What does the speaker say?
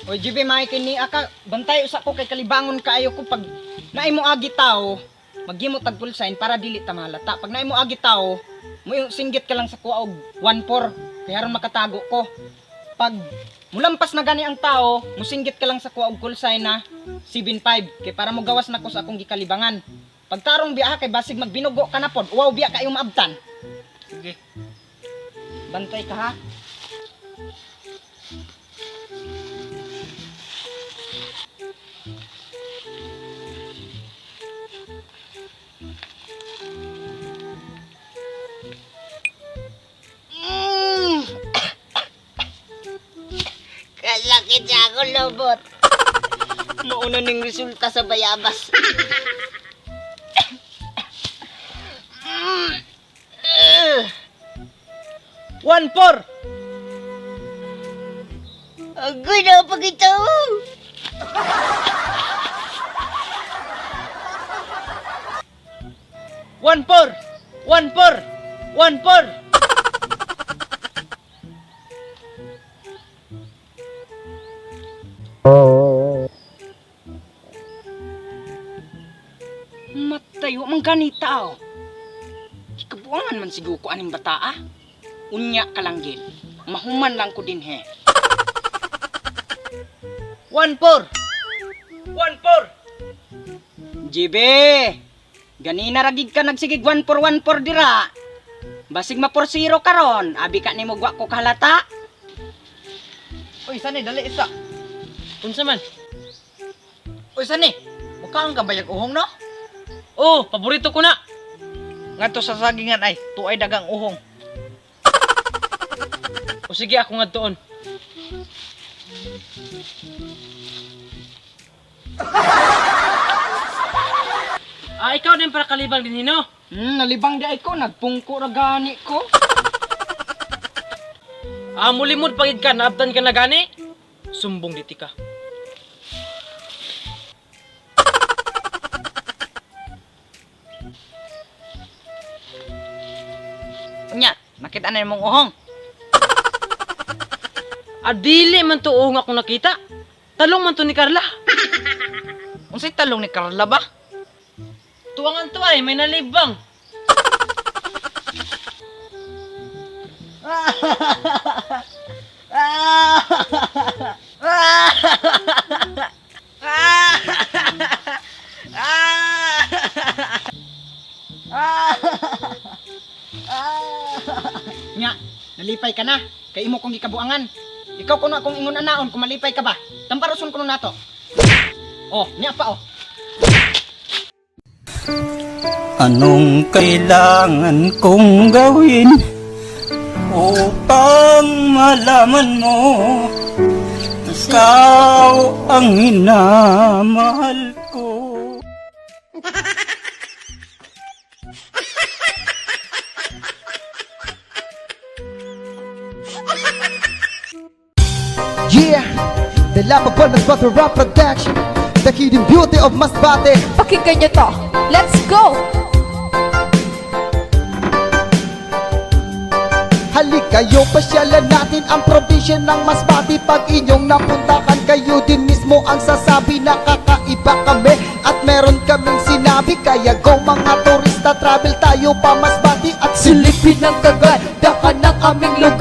Oy, GB, may kini aka bantay usa ko kay kalibangon kaayo ko. Pag naay mo agi tao, maghimo tag full sign para dili ta mahalata. Pag naay mo agi tao, mo yung singgit ka lang sa kuha og 1-4 kay aron makatago ko. Pag mulampas na gani ang tao, musinggit ka lang sa kuha og call sign na 7-5 kay para mogawas na ko sa akong gikalibangan. Pagtarong biya kay basig magbinugo ka na pod, uwaw biya kayo maabtan. Sige. Bantay ka ha. Kalakit sa ako lobot. Mauna ning resulta sa bayabas. 1-4! Agoy na pagkita. 1-4! 1-4! 1-4! Matay, wa man gani tao. Ikabuangan man siguro ko aning bata ah. Unya ka lang gid. Mahuman lang ko din he. 1-4! 1-4! GB, ganina ragid ka nagsigig 1414 dira. Basig ma 40 karon, abi ka nimo gwa ko kahalata. Uy, sani, dali isa. Unsa man? Uy, sani, mukaon ka bayag uhong, no? Oh, paborito ko na. Ngadto sa sagingan ay, tuay dagang uhong. O sige, ako ngadtoon. Ah, ikaw din para kalibang din hino. Nalibang di ay ko, nagpungko ra gani ko. Ah, mulimod pagid ka, naabtan ka na gani. Sumbong diti ka. Unya, nakita na mong uhong. Adili man to uhong akong nakita. Talong man to ni Carla. Unsay talong ni Carla ba? Tuwangan to ay, may nalibang. Nya, nalipay ka na. Kay imo kong gikabuangan. Ikaw kuno akong ingon anaon kung malipay ka ba. Tamparoson kuno nato. Oh, nya pa oh. Anong kailangan kong gawin upang malaman mo ikaw ang minamahal ko? Yeah, the Lovable Masbate Rap Production, the hidden beauty of Masbate. Pakinggan nyo to. Let's go! Halik kayo, pasyalan natin ang probinsya ng Masbate. Pag inyong napuntahan, kayo din mismo ang sasabi na kakaiba kami at meron kaming sinabi. Kaya go mga turista, travel tayo pa Masbate at silipin ang kagandahan ng aming lugar.